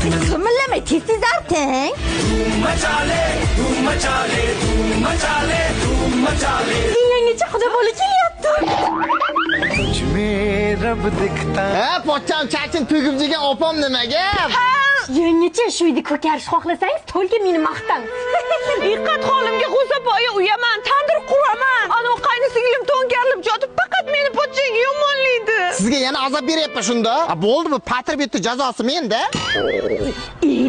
Qimirlamay, tez-tez arting. Yangicha xudo bola kelyapti. Ha, pochcham chachin to'kib yegan opam nima gap? Yangicha shu uyda ko'karish xohlasangiz, to'lga meni maqtang. Iqqat holimga g'o'zapoya uyaman, tandir quraman. Ana qayni singlim to'nkarilib yotib, faqat meni pochchangga yomonlaydi. Sizga yana azob beryapman shunda. Ha, bo'ldi bu patir bitdi jazosi menda.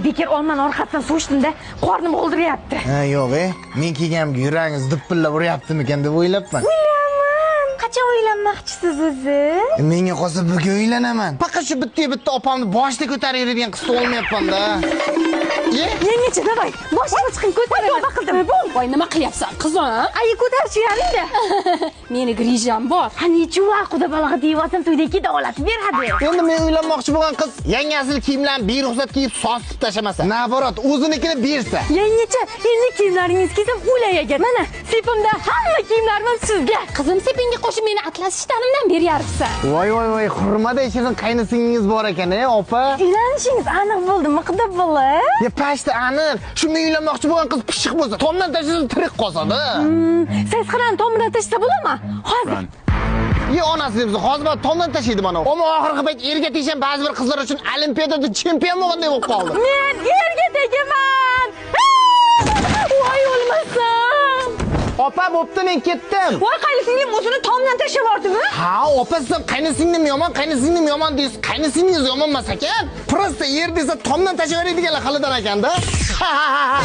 Bekor olmani orqasidan so'chdim-da, qornim o'ldiryapti. Ha, yo'q, men kelganimga yuragingiz dupillab uryaptimikan deb o'ylabman. Uylanman. Qachon uylanmoqchisiz o'zi? Menga qolsa bugun uylanaman. Faqat shu bitta opamni boshida ko'tarib yuradigan qiz olmayapman-da. Yangicha, davay, boshini chiqing, ko'taraman. Tavba qildim. Voy, nima qilyapsan, qizim? Ay, ko'tarib yuravering-da. Meni grijam bor. Ha, necha quda balog'i deyotsam, to'ydagi davolatib beradi. Endi men uylanmoqchi bo'lgan qiz yangasini kiyimlarni beruxsat kiyib sosib tashlamasa, naborot o'zinikini bersa. Yangicha, endi kiyimlaringiz kiysam o'lay agar. Mana, sepimda hamma kiyimlarim sizga. Qizim, sepingga qo'shib meni atlas ishtanimdan beryapsan. Voy voy voy, hurmada shirin qaynisingiz bor ekan, opa. Uylanishingiz aniq bo'ldimi, quda bola? Ya pashta aniq. Shu men uylanmoqchi bo'lgan qiz pishiq bo'lsa, tomdan tashlasa tirik qolsa-da. Siz qirani tomdan tashlasa bo'ladimi? Hozir. Ye onasi debsiz, hozir mana tomdan tashlaydi mana. Ammo oxirgi payt erga tegsam ba'zi bir qizlar uchun olimpiadada chempion bo'lganday bo'lib qoldi. Men erga tegaman. Voy o'lmasam. Opa, bo'pti, men ketdim. Voy, qayni singlim o'zini tomdan tashlab yubordimi? Ha, opa, siz ham qaynisinglim yomon, qaynisinglim yomon deysiz. Qaynisingiz yomon emas ekan. Prosta er desa tomdan tashlab yuboradiganlar halidan ekanda. Ha ha ha.